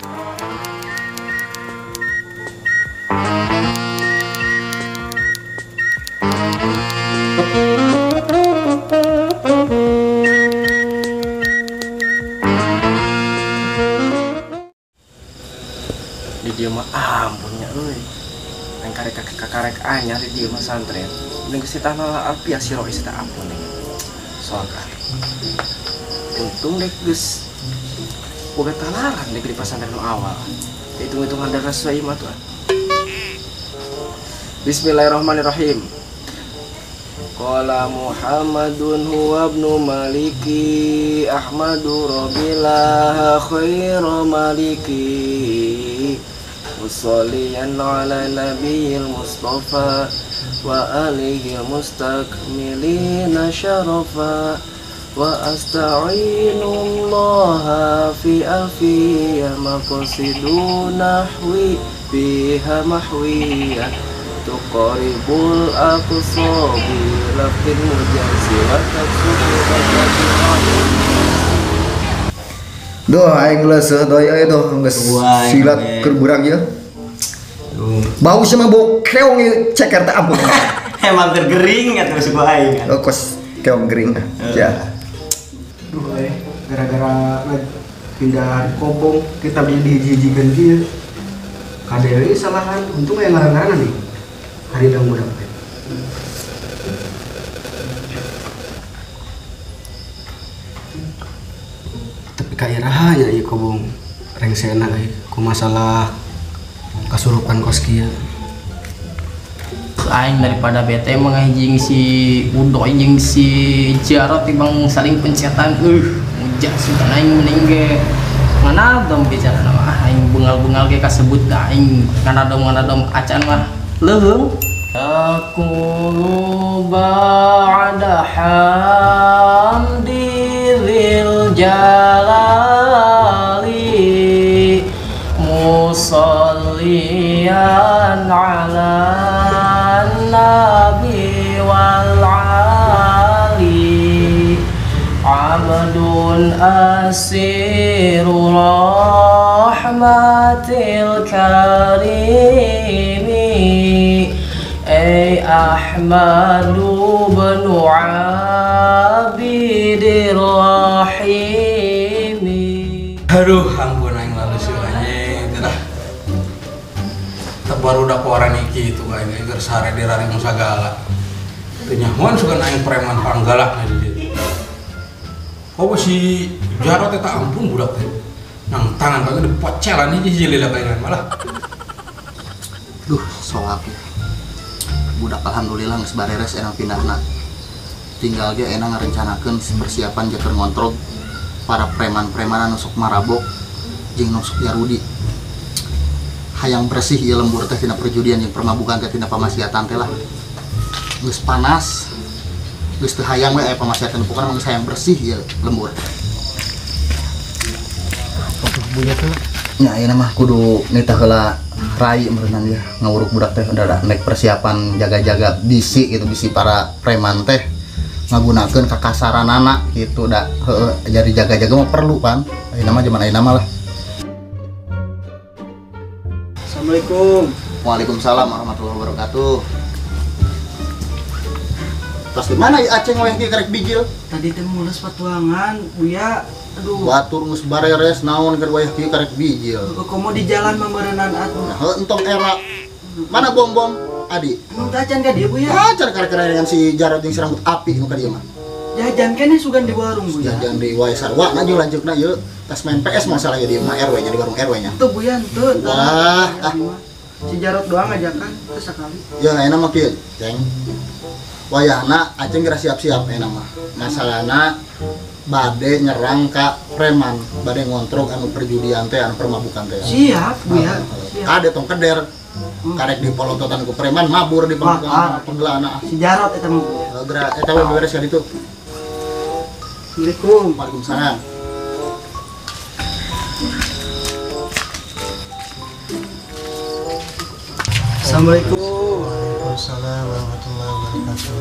Di dieu mah ampunnya euy. Yang karek kakarek anyar di dieu mah santren. Mending geus tanah alfiah si Rois teh ampun nih. Soalkan. Untung deh geus boga talaran deh di pesantren nu awal. Hitung-hitungan darah sesuai mah tuh. Bismillahirrahmanirrahim. Qala Muhammadun huwa ibnu Maliki Ahmadu Rabbilah khairu Maliki Musalliyan ala nabiyil Mustafa wa alihi mustakmilina syarafa wa asta'inullaha fi alfiyya maqsidu nahwi biha mahwiyya tuqaribul aqsa bi lafdil mujazi wa tafsiru. Duh aing leuseuh doi euy duh geus silat keur burang ieu. Bau sama bau keong ieu ceker teh ampun. Emang tergering atuh suku aing. Oh kos keong gering. Ya. Duh euy gara-gara pindah kobong kita beli dihiji-hijikeun kieu. Kadewe salahan untung aya ngaran-ngaranan nih. Haridang budak teh. Tapi kairaha nya ieu kobong rengsena euy ku masalah kasurupan kos kieu. Aing daripada bete mengahijing si Udoy jeung si Jarot tibang saling pencetan mujah sugan aing mending ge nganadom bicara mah aing bungal-bungal ge kasebut da aing nganadom-nganadom acan mah leuheung. Aqulu ba'da hamdi dzil jalali musalliyan ala nabi wal ali abdun asiru rahmatil karimi ay Ahmadu bin Abidir Rahimi. Aduh ampun aing lalu sih anjing teh dah. Baru udah keluaran iki itu aing keur sare di raring sagala. Teu nyahoan sugan aing preman panggalakna di dieu. Komo si Jarot teh ampun budak teh. Nang tangan kagak dipocelan hiji lila kaingan malah. Duh, soak ya. Budak alhamdulillah geus bareres enang pindahna. Tinggal ge enang ngarencanakeun persiapan jeung ngontrol para preman-preman anu sok marabok jeung nu sok yarudi. Hayang bersih ieu lembur teh tina perjudian jeung permabukan teh tina pamaksiatan teh lah. Geus panas. Geus teu hayang we aya pamaksiatan pokona mah geus hayang bersih ieu lembur. Buya tuh. Nya ayeuna mah kudu nitah heula rai meureunnan ya ngawuruk budak teh udah naik persiapan jaga-jaga bisi gitu bisi para preman teh ngagunakeun kakasaranana gitu da heueuh jadi jaga-jaga mah perlu pan ayeuna mah zaman ayeuna mah lah. Assalamualaikum. Waalaikumsalam warahmatullahi wabarakatuh. Tas di mana ya aceng weh karek bijil? Tadi teh mules patuangan, Buya. Aduh. Batur geus bareres naon keur wayah kieu karek bijil. Komo di jalan memerenan atuh. Heuh entong era. Mana bom-bom Adi? Emang teh acan ka dieu Buya? Acan karek-karek dengan si Jarot jeung si rambut api nu ka dieu mah. Jajan keneh sugan di warung Buya. Jajan di wae sarua na jeung lanceukna ieu. Tas main PS masalah ieu dieu mah RW nya di warung RW nya. Teu Buya henteu. Wah, ah. Si Jarot doang ngajakan teu sakali. Ya ayeuna mah kieu, Ceng. Wayahna aceng geura siap-siap ayeuna mah. Masalahna bade nyerang ka preman, bade ngontrol anu perjudian teh anu permabukan teh. Siap, Buya. Kade tong keder. Karek di polototan ku preman mabur di penggelana. Si Jarot eta mah Buya. Geura eta we beres ka ditu. Assalamualaikum. Waalaikumsalam. Assalamualaikum. Waalaikumsalam warahmatullahi wabarakatuh.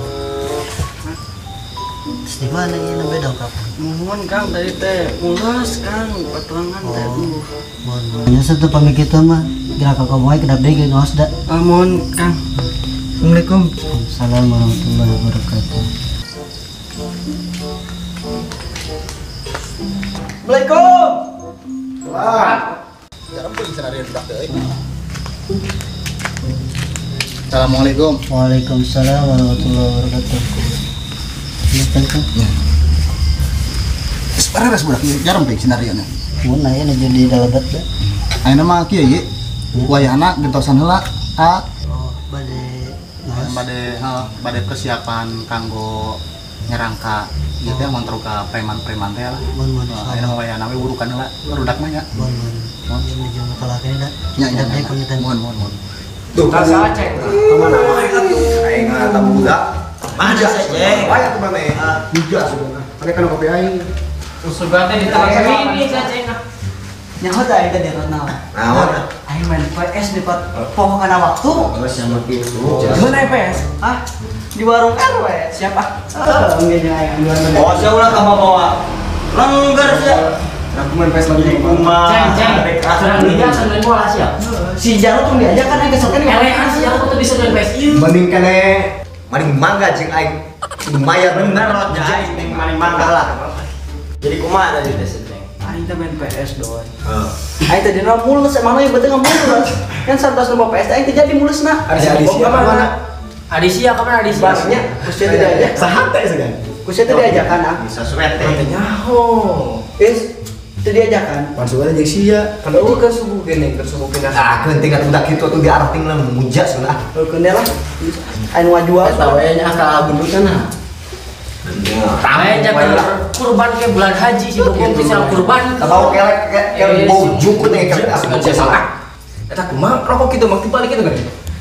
Terus di mana ieu nembe dongkap? Muhun Kang tadi teh mulas Kang patuangan teh aduh. Mohon. Nya satu pamit kitu mah gerak ka kobong we kedap deui ge ngaos da. Mohon Kang. Assalamualaikum. Waalaikumsalam warahmatullahi wabarakatuh. Assalamualaikum. Wah. Jarang pun scenarion budak teh euy. Assalamualaikum. Waalaikumsalam warahmatullahi wabarakatuh. Makan Kang. Ya. Geus bareres budak ieu jarang teh scenariona. Mun aya nu jadi dalebat da. Ayeuna mah kieu ye. Wayahna gentosan heula. A. Oh, bade ngaos. Bade persiapan kanggo nyerangka ieu teh ngontrol ka preman-preman teh lah. Mun Ayeuna mah wayahna we burukan heula barudak mah nya. Mun. Mun menuju makalahkeun da. Nya nya. Kedap deui pangitan. Mun mun mun. Tuh, Tah cek. Kamana wae atuh. Aing eta budak. Mana ceng? Wae atuh maneh. Muja sebenarnya. Mereka nu kopi aing. Usugan teh ditahan ini ceng ah. Nyaho teh aing teh di naon? Naon? Aing main PS di poho kana waktu. Geus sama kitu. Mana PS? Hah? Di warung RW. Siapa? Heeh, nya aing di warung. Oh, sia ulah ka bawa. Lengger sia. Aku main PS lagi. Kumaha? Ceng, ceng. Serang dia main bola sia. Si Jarot tuh diajak kan aing kesel kan. Elean si Jarot tuh bisa main PS ieu. Mending kene maning mangga jeung aing lumayan Bener rot aing ning maning mangga lah. Jadi kumaha tadi teh ceng? Aing teh main PS doang. Heeh. Aing teh dina mules emang yang penting mules. Kan santos nomor PS aing teh jadi mulesna. Ada si mana? Adisia kapan Adisia? Basnya kusia teh diajak. Saha teh segan? Kusia teh diajakan ah. Bisa suwet teh. Nyaho. Is teu diajakan. Pasukan jeung sia. Kan eueuh keur subuh geuning, keur subuh pindah. Ah, keunting atuh budak kitu atuh diarah ting lah muja cenah. Heukeun lah. Aing wajual eta we nya akal bundutna nah. Aing jaga kurban ke bulan haji si bokong bisa kurban. Bau kelek kelek bau jukut teh kelek muja salah. Eta kumaha rokok kitu mah dibalik kitu kan?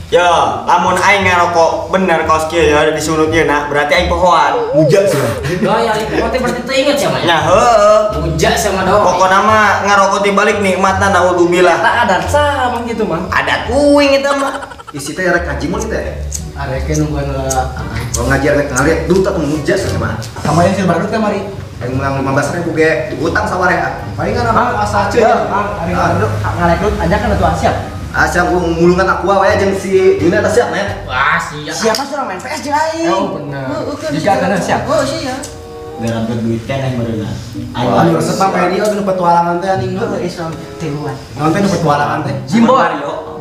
Yo, lamun aing ngarokok bener kaos kieu ya disunut ieu na, berarti aing pohoan. Muja cenah. Doa ya poho teh berarti teu inget sia mah. Nya heueuh. Muja sama doa. Pokona mah ngarokok dibalik nikmatna naudzubillah. Tak adat sah mah kitu mah. Adat uing eta mah. Isi teh rek ngaji mun teh. Areke nungguan heula. Kalau ngaji rek ngaliat duit atuh muja cenah mah. Kamari sih baru teh mari. Aing menang 15.000 ge utang saware. Palingan apa asa ceuk. Ari ngalekrut ajakan atuh siap. Asa ngulungan aku wae jeung si Juna teh siap net. Wah, siap. Siapa sih main PS jeung aing? Oh, bener. Jika kana siap. Oh, siap. Gara duit teh yang berenang. Anu resep mah main ieu nu petualangan teh anjing heueuh Islam tiluan. Naon teh nu petualangan teh? Jimbot.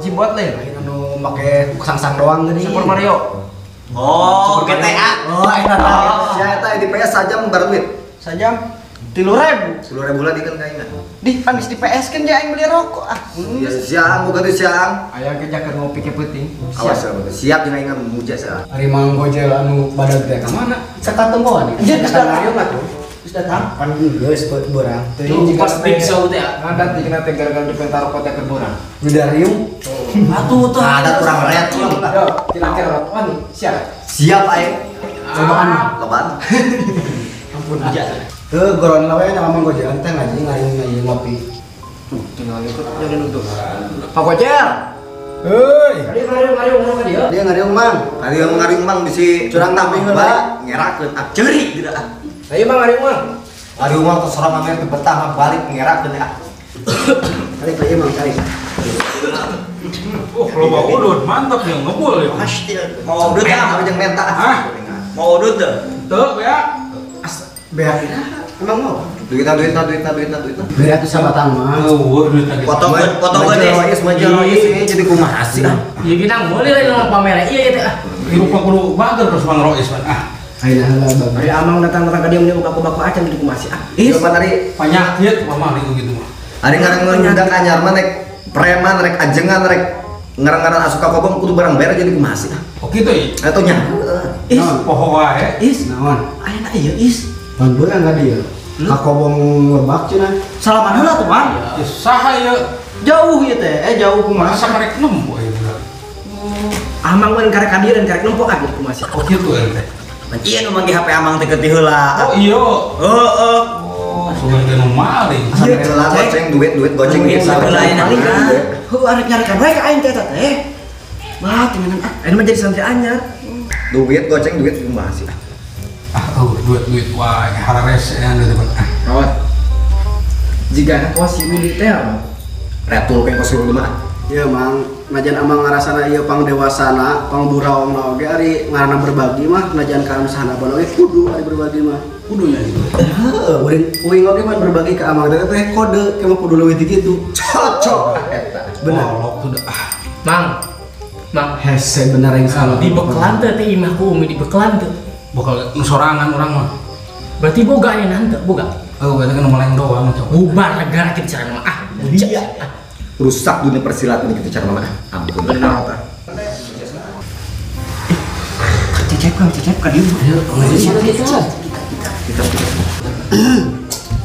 Jimbot lain. Anu make sangsang doang geuning. Super Mario. Oh, GTA. Oh, eta tah. Sia eta di PS sajam bar duit. Sajam 3.000. 3.000 lah dikeun ka aing. Di pan geus di PS kan dia aing beli rokok ah. Ya siang boga teh siang. Aya ge jaker ngopi ke peuting. Awas siap jeung aing muja sia. Ari Mang Gojel anu badag teh ka mana? Sakatempoan. Anjir geus datang. Geus datang. Pan geus beurang. Teh pas big show teh. Ngadat dikena teh gara-gara dipentar rokok teh keur beurang. Ngedariung. Atuh tuh ada kurang ret. Yo, kira-kira rokokan siap. Siap aing. Cobaan. Lobaan. Ampun. Heuh, goron we nya Mang Gojel teh ngaji ngaji ngopi. Tuh, tinggal ikut jadi nutup. Pak Gojel. Heuy. Ngariung ka dieu. Dia ngariung Mang. Ngariung Mang bisi curang tapi heula ngerakeun ah ceurik geura ah. Ayo Mang ngariung Mang. Ngariung Mang teh sorang amer teu betah mah balik ngerakeun ah. Tarik lagi Mang, tarik. Oh, loba udut, mantap ya ngebul ya. Mau udut ah, jeung menta ah. Mau udut teu? Teu ya. Beak emang mau? Duitna. Beak tuh sabatang mah. Eueuh duitna. Potong gede. Maju rois jadi kumaha sih ah. Ieu gina meuli lain pamer ieu teh ah. Hirup kudu bager terus Mang Rois pan ah. Ayeuna heula bager. Ari amang datang-datang ka dieu meni baku-baku acan jadi kumaha sih ah. Ih, ari penyakit mah mah gitu mah. Ari ngarang budak anyar mah rek preman rek ajengan rek ngarang-ngarang asup ka kobong kudu barang bayar jadi kumaha sih ah. Oh kitu ieu. Atuh nya. Is poho wae. Is naon? Ayeuna ieu is. Pan beurang ka dieu. Ka kobong lebak cenah. Salaman heula tuh, Mang. Ya saha ieu? Jauh ieu teh, jauh kumaha? Masa karek nempo ieu budak. Amang mun karek ka dieu dan karek nempo ah kumaha sih. Oh kitu euy teh. Pan ieu nu manggih HP Amang teh keuti heula. Oh iya. Heeh. Oh, sugan teh nu maling. Heula goceng duit goceng duit. Maling kan. Heuh arek nyarikan wae ka aing teh eta teh. Wah, tinggalan ah. Aing mah jadi santri anyar. Duit goceng duit kumaha sih ah. Ah, Oh, duit-duit wah harares ya duit ah. Kawan. Jigana kawas si Rudi teh retul kayak kos Rudi mah. Iya mang, najan amang ngarasana ieu pang dewasana, pang buraongna oge ari ngaranna berbagi mah najan ka anu sahanaban oge kudu ari berbagi mah. Kudunya gitu. Heeh, uing oge mah berbagi ka amang teh teh kode ke mah kudu leuwih ti kitu. Cocok eta. Bener. Tuh ah. Mang. Mang hese bener yang salah. Di bekelan teh teh imah ku umi di bekelan teh. Bakal nu sorangan urang mah. Berarti boga nya nanti boga. Oh, berarti kan meleng doang cok. Bubar negara kita cara mah ah. Iya. Rusak dunia persilatan kita cara mah. Ampun. Bener tah. Cecep ka dieu. Kita.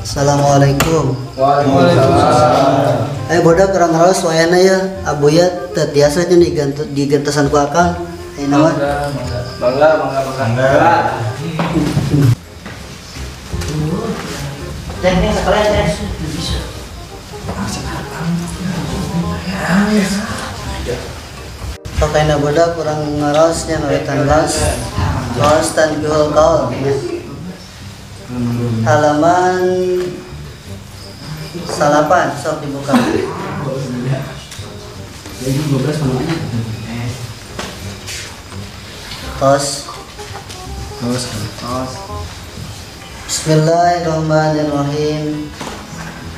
Assalamualaikum. Waalaikumsalam. Bodak kurang raos wayana ya. Abuya teu tiasa nya digentosan ku akang. Ayeuna mah. Mangga. Teh nih sekalian teh. Pakaina bodak kurang ngaraosnya ngawetan raos. Raos tanbihul qaul. Halaman 8 sok dibuka. Tos. Tos. Bismillahirrahmanirrahim.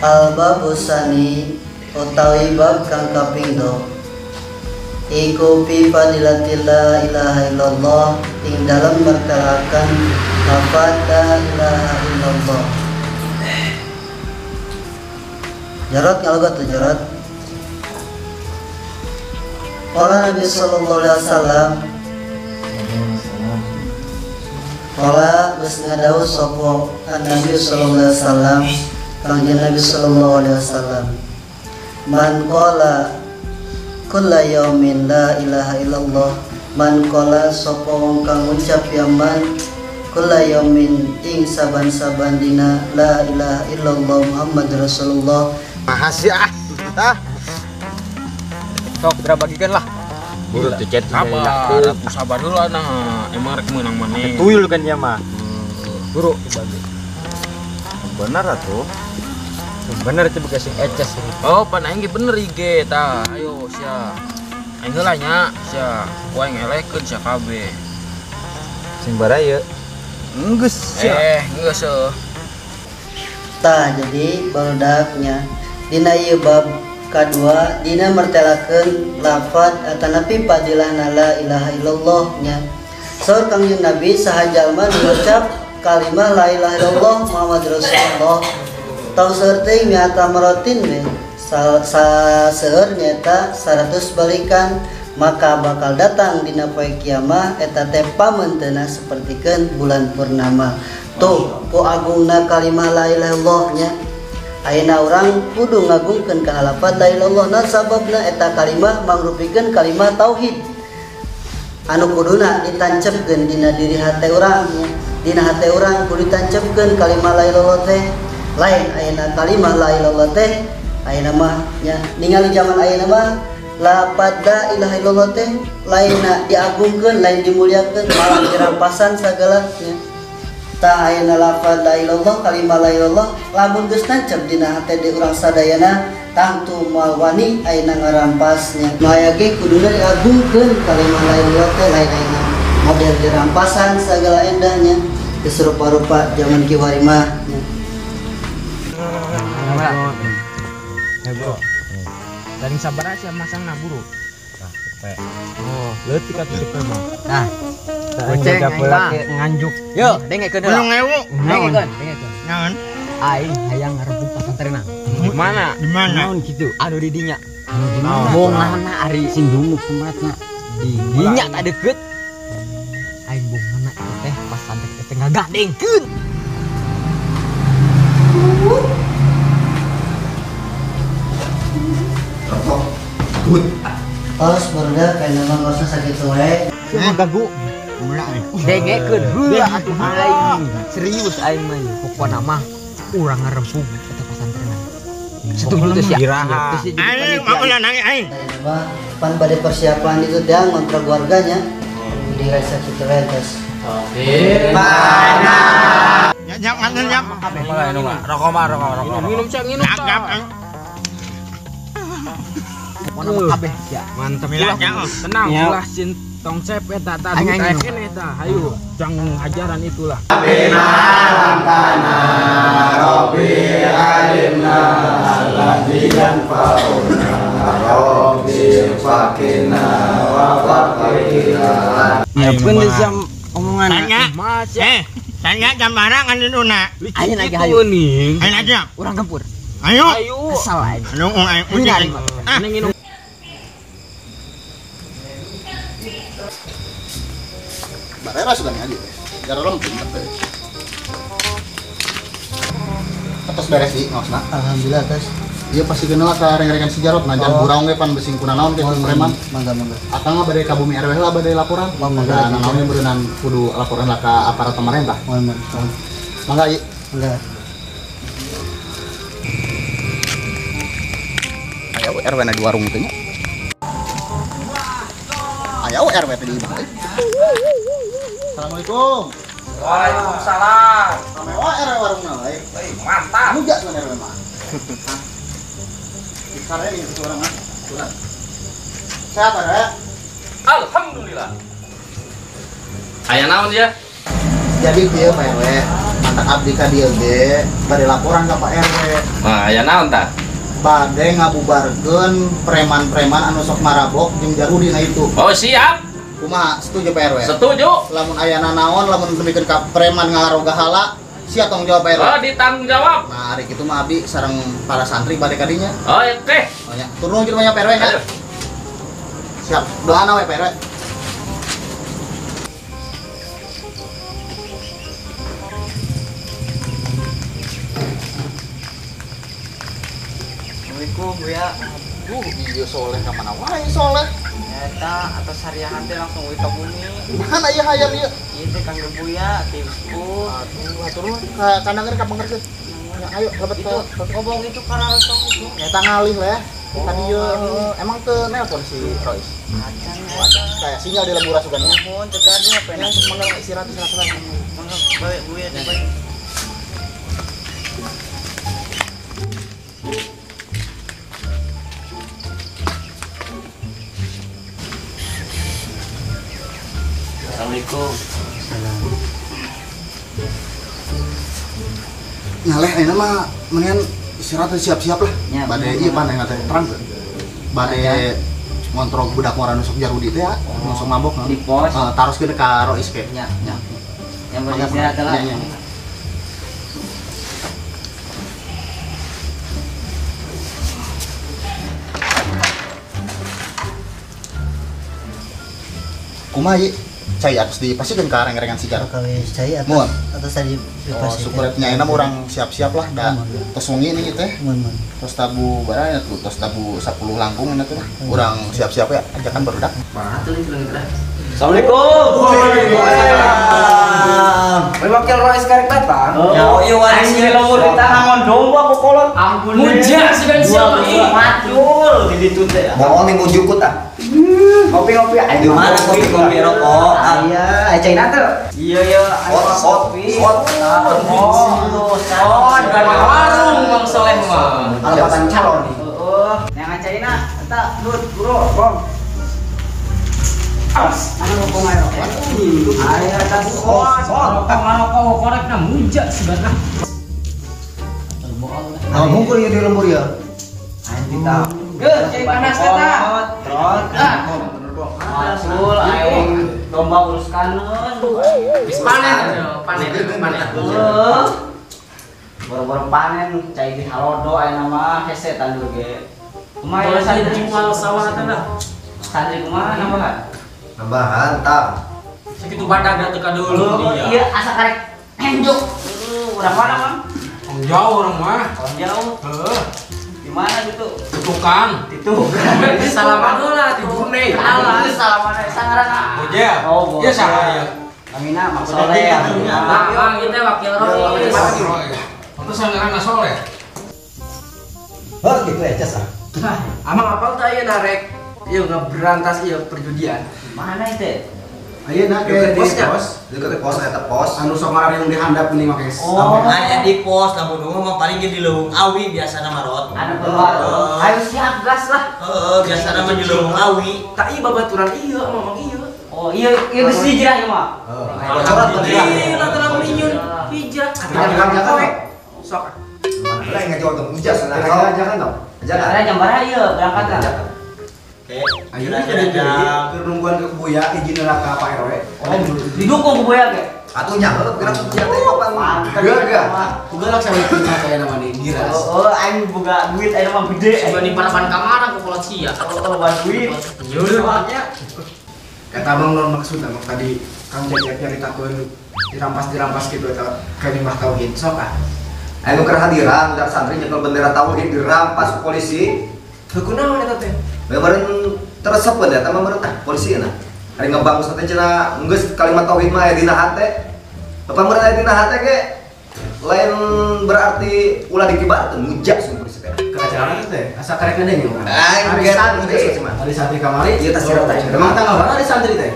Al-babu sani utawi bab kang kaping 2. Iku fi fadilatil la ilaha illallah ing dalem mertelaken lafaz la ilaha illallah. Jarot ngalogot tuh jarot. Qala Nabi sallallahu alaihi wasallam. Qala geus ngadawuh sapa Nabi sallallahu alaihi wasallam Kangjeng Nabi sallallahu alaihi wasallam. Man qala kulla yaumin la ilaha illallah. Man qala sapa wong kang ngucap ya man kulla yaumin ing saban-saban dina la ilaha illallah Muhammad Rasulullah. Makasih ah. Tah. Sok geura bagikeun lah. Buru teh chat sabar, sabar dulu nah. Emang rek meunang maneh. Tuyul kan dia mah. Buru dibagi. Bener atuh. Bener itu bekas sing eces. Oh, pan aing ge bener IG tah. Ayo sia. Aing heula nya sia. Ku aing elekeun sia kabeh. Sing baraya. Enggeus sia. Geus heuh. Tah jadi barudaknya dina ieu bab kadua dina mertelakeun lafaz atanapi fadilahna la ilaha illallah nya. Saur Kangjeng Nabi saha jalma nu ngucap kalimah la ilaha illallah Muhammad Rasulullah tong seueur teuing miata marotin we saseueur nyaeta 100 balikan maka bakal datang dina poe kiamah eta teh pamenteuna sapertikeun bulan purnama. Tuh ku agungna kalimah la ilaha illallah nya. Ayeuna urang kudu ngagungkeun kana lafaz la ilaha illallah na sababna eta kalimah mangrupikeun kalimah tauhid anu kuduna ditancepkeun dina diri hate urang nya. Dina hate urang kudu ditancepkeun kalimah la ilaha illallah teh. Lain ayeuna kalimah la ilaha illallah teh ayeuna mah nya ningali zaman ayeuna mah lafaz la ilaha illallah teh lainna diagungkeun lain dimuliakeun malah dirampasan sagala nya. Tah ayeuna lafaz la ilaha illallah kalimah la ilaha illallah lamun geus nancep dina hate di urang sadayana tangtu moal wani ayeuna ngarampasnya. Nu aya ge kuduna diagungkeun kalimah la ilaha illallah teh lain ayeuna model dirampasan sagala endahnya geus rupa-rupa zaman kiwari mah nya. Ya bro, dari sabar aja masang na buru. Oh, leutik atuh cepet mah. Nah, goceng nganjuk. Yo, dengekeun heula. 1000. Dengekeun, dengekeun. Naon? Aing hayang ngarebut pasantrenna. Di mana? Di mana? Naon kitu? Anu di dinya. Anu di mana? Bongana ari sing dumuk kumatna. Di dinya tak deket. Aing bongana eta teh pasantren teh ngagadengkeun. Good. Tos barudak kayak nama nggak usah sakit wae. Ganggu. Dengekeun heula atuh aing. Serius aing mah pokona mah urang ngarempung eta pasantrenan. Setuju teh sia. Aing mah nangis aing. Pan bade persiapan itu teh ngontrak warganya di rasa kitu tos. Mana? Nyap nyap. Rokok mah rokok. Minum cang minum. Mana kabeh ya. Mantap ya. Tenang, ulah tong cep eta tadi kayak eta. Hayu, jangan ajaran itulah. Bina tanah Rabbi alimna alladzi yanfa'una Rabbi fakina wa faqina. Nyiapkeun deui jam omongan. Mas. Tanya jam barang kan duna. Ayeuna lagi hayu. Ayeuna aja. Urang gempur. Ayo. Kesal aja. Anu aing uji. Barera sudah ngaji teh. Gara lempeng teh. Atas beres sih ngaosna. Alhamdulillah atas. Iya pasti kenal ka reng-rengan si Jarot najan buraung ge pan besing kuna naon teh preman. Mangga mangga. Akang mah bade ka bumi RW lah bade laporan. Mangga. Nah, naon beureunan kudu laporan lah ka aparat pemerintah. Mangga. Mangga ieu. Mangga. Aya RW na di warung teh nya. Aya RW teh di imah. Assalamualaikum. Waalaikumsalam. Mewah RW warungna we. Mantap. Muja tuh RW mah. Sare ini orang mah. Sehat RW? Alhamdulillah. Aya naon ya? Jadi kieu Pak RW, mantak abdi ka dieu ge bade laporan ka Pak RW. Nah, aya naon tah? Bade ngabubarkeun preman-preman anu sok marabok jeung jarudi na itu. Oh, siap. Kumaha, setuju Pak RW? Setuju. Lamun ayana naon, lamun demikian ka preman ngaroga hala, sia tanggung jawab Pak RW. Oh, ditanggung jawab. Nah, hari itu mah abdi sareng para santri bade ka dinya. Oh, oke. Oh nya, turun kitu mah Pak RW nya. Siap, doana we Pak RW. Assalamualaikum, Buya. Iya soleh ka mana wae soleh. Eta atau sariahan teh langsung we ka bumi. Mana ieu hayam ieu? Ieu teh kangge Buya ti sepuh. Aduh, atur nuhun ka kandangkeun ka pangerkeun. Ayo lebet itu ngomong itu karena rosong itu. Eta ngalih leh. Tadi ieu emang teu nelpon si Rois. Acan kayak sinyal di lembur asukan nya. Nuhun teu gaduh HP-na. Mangga istirahat istirahat. Mangga bae Buya teh bae. Assalamualaikum. Salam. Nyaleh ayeuna mah mendingan istirahat siap-siap lah. Bade ieu pan aing teh terang teu. Bade ngontrol budak ngora nu sok jarudi teh ya, nu sok mabok di pos. Taroskeun ka Rois ke. Nya. Yang bade istirahat lah. Nya. Kumaha ieu? Cai atas dipasikeun ka reng-rengan si Jarot. Kawis cai atas atas tadi dipasikeun. Oh, syukur nya enak urang siap-siap lah da. Tos wengi nih teh. Tos tabu barang atuh tos tabu 10 langkung eta teh. Urang siap-siap ya ajakan barudak. Mana tuh nih teh. Assalamualaikum. Waalaikumsalam. Wakil Rois karek datang. Oh, iya waris lembur kita nangon domba kokolot. Ampun. Muja sugan siapa ieu? Macul di ditu teh. Bohong nih mujukut ah. Kopi-kopi ayo mana kopi-kopi rokok. Iya, cai teh. Iya iya, kopi. Sot. Sot, warung Bang Soleh mah. Alapatan calon nih. Heeh. Yang caina eta dut bro, bong. Awas, anu rokok ayo. Ayo eta sot. Rokok korekna muja sebenarnya. Nah, ngumpul ya di lembur ya. Anjing tahu. Ke, cai panas eta. Trot. Macul aing domba urus kanon. Geus panen, panen, panen. Boro-boro panen cai di halodo ayeuna mah hese tandur ge. Kumaha santri jual sawah teh lah. Santri kumaha nambahan? Nambahan tah. Sakitu badag teu ka dulu dia. Iya, asa karek enjuk. Urang mana, Mang? Orang jauh orang mah. Orang jauh. Heeh. Di mana gitu? Di tukang. Di tukang. Salaman heula di Brunei. Alah, salaman sangaran. Bojel. Oh, Iya saha ieu? Amina Mang Soleh. Bang, kita wakil Rois. Itu sangaranna Soleh. Heuh, gitu ya, cas ah. Amang apal teh ieu narek ieu ngeberantas ieu perjudian. Mana itu? Ayeuna ke di pos, deket pos eta pos. Anu sok marariung di handap geuning make. Oh, aya di pos lamun ungu mah paling ge di leuweung awi biasana mah rot. Anu keluar. Ayo siap gas lah. Heeh, biasana mah di leuweung awi. Tak ieu babaturan ieu mamang ieu. Oh, iya iya geus hijrah ieu mah. Heeh. Iya, lantaran minyun hijrah. Sok. Mana lah ngajak tong hijrah sana. Jangan dong. Jangan. Jam baraha ieu berangkatna? Oke, ayeuna keur nungguan ke Buya izin heula ka Pak RW. Oh, didukung ku Buya ge. Atuh nya heuh gerak ku Buya teh kapan? Gagah. Ku galak sama itu saya nama nih Giras. Oh, aing boga duit aing mah gede. Coba di parapan kamar ku kolot sia. Oh, loba duit. Yeuh. Eta mah non maksud emang tadi Kang Cecep nyaritakeun dirampas-dirampas gitu eta kalimah tauhid sok ah. Aing keur hadiran budak santri nyekel bendera tauhid dirampas ku polisi. Heuh kunaon eta teh? Meureun teresepeun eta mah meureun tah polisi na. Ari ngebangus teh cenah geus kalimat tauhid mah aya dina hate. Apa meureun aya dina hate ge lain berarti ulah dikibarkeun mujak sun polisi teh. Keracarana teh asa karek ngedeng urang. Ari santri ari santri kamari ieu tas sirah teh. Emang tanggal berapa ari santri teh?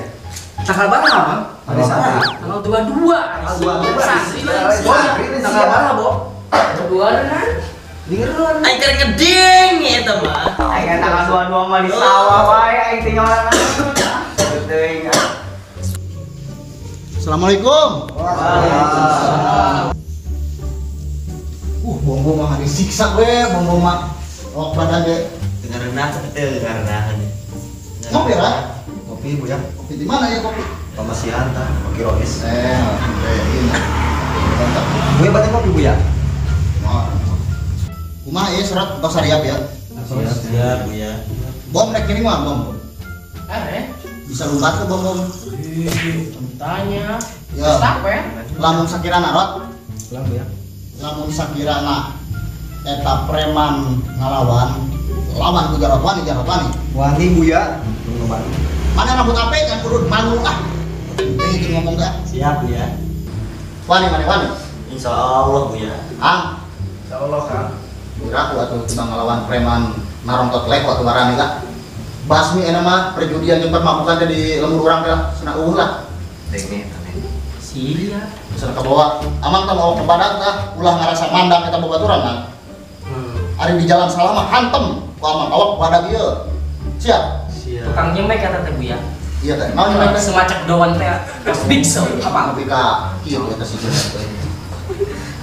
Tanggal berapa, Bang? Ari santri. Tanggal 22. Santri. Tanggal berapa, Bo? 22 kan? Dengeran. Aing keur ngeding eta mah. Aing tanggal 22 mah di sawah wae aing teh nyoran. Teuing. Assalamualaikum. Waalaikumsalam. Bombo mah disiksa we, bombo mah ok badan ge. Ngareunah teu ngarenahan. Ngopi lah. Kopi Bu ya. Kopi di mana ya kopi? Pamasihan tah, kopi Rois. Mantap. Bu ya bade kopi Bu ya. Kumaha ieu surat tos sariap ya? Siap, Bu ya. Bom rek ngiring mah bom. Bisa lumpat ke bom bom. Tanya. Ya. Stop ya. Lamun sakirana rot. Lamun ya. Lamun sakirana eta preman ngalawan lawan ku Jarot wani Jarot wani. Wani Bu ya. Mana rambut ape kan kudu malu ah. Teuing ngomong teh. Siap Bu ya. Wani mana wani. Insyaallah Bu ya. Ah. Insyaallah Kang. Kira aku atuh timbang ngelawan preman narongtot leko atuh barani lah. Basmi enak mah perjudian jeung permabukan teh di lembur urang teh lah, cenah eueuh lah. Denge aneh. Sia. Cenah kabawa. Amang teh mau ke badak tah ulah ngarasa mandang eta babaturan mah. Ari di jalan salah mah hantem ku amang awak badak ieu. Siap. Siap. Tukang nyemek kata teh Bu ya. Iya teh. Mau nyemek teh semacam doan teh. Big so apa lebih ka kieu eta sih.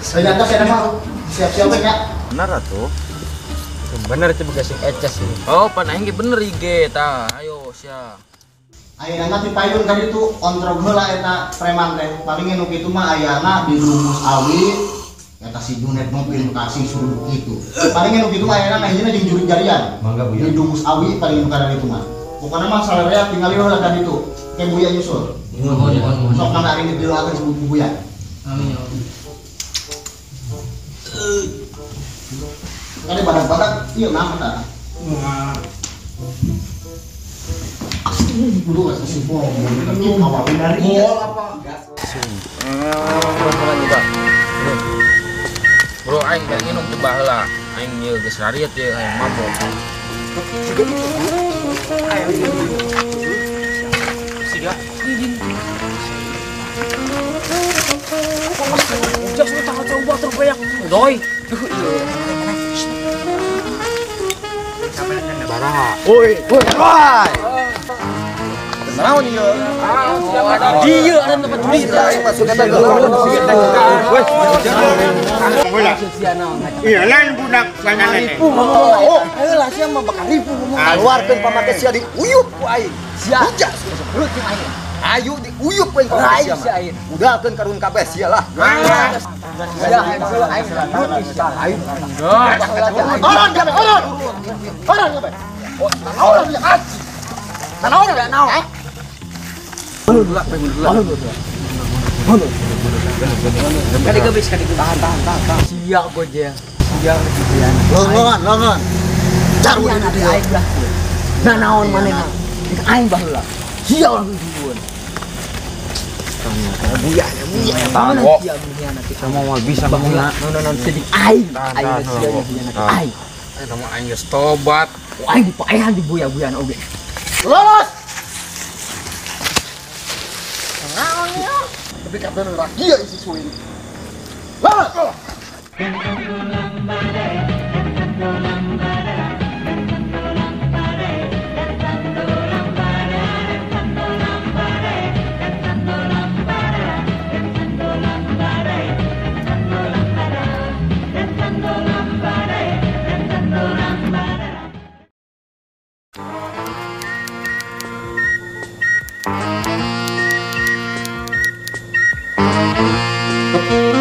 Ternyata saya mah siap-siap nya. Bener atuh. Bener itu begasing eces ini. Oh, pan aing ge bener IG tah. Ayo sia. Ayeuna ti payun ka ditu ontrog heula eta preman teh. Paling nu kitu mah ayana di rumus awi eta si Junet mobil nu kasih suruh kitu. Paling nu kitu mah ayana ngahijina jeung jurig jarian. Mangga Bu ya. Di rumus awi paling nu kada ditu mah. Pokona mah salarea tingali heula ka ditu. Ke Buya nyusul. Nuhun. Sok mangga ari didoakeun si Buya. Amin ya Allah. Kali badak-badak, iya nama tak? Wah. Dulu lah si bom, apa dari apa? Bro, aing teh nginum teu baheula. Aing ieu geus rariet ieu aing mabok. Siga. Ujak lu tanggal coba terbanyak. Doi. Baraha. Woi, woi, woi. Naon ieu? Dia ada tempat judi. Masuk eta geuleuh. Iya lain budak sanana teh. Oh, heula sia mah bakal ribu ngomong. Keluarkeun pamake sia diuyup ku aing. Sia hujak leutik aing. Ayu diuyup ku aing pamake sia mah. Budalkeun karun kabeh sia lah. Sia aing aing. Orang kabeh, orang. Orang kabeh. Orang ya. Naon ya naon? Kali gebis, kali gebis. Tahan, tahan, tahan, tahan. Siap gojek. Siap gitu ya. Longan, longan. Caru ini dia. Nah, naon manehna? Aing baheula. Sia orang duluan. Buya, buya. Tahan kok. Sama mau bisa ngomong. Non, sedih aing. Aing sia nya aing. Aing sama aing geus tobat. Aing dipaehan di buya-buyan oge. Lolos. Tapi kabeh rakia isi suwi. Lah. Thank you.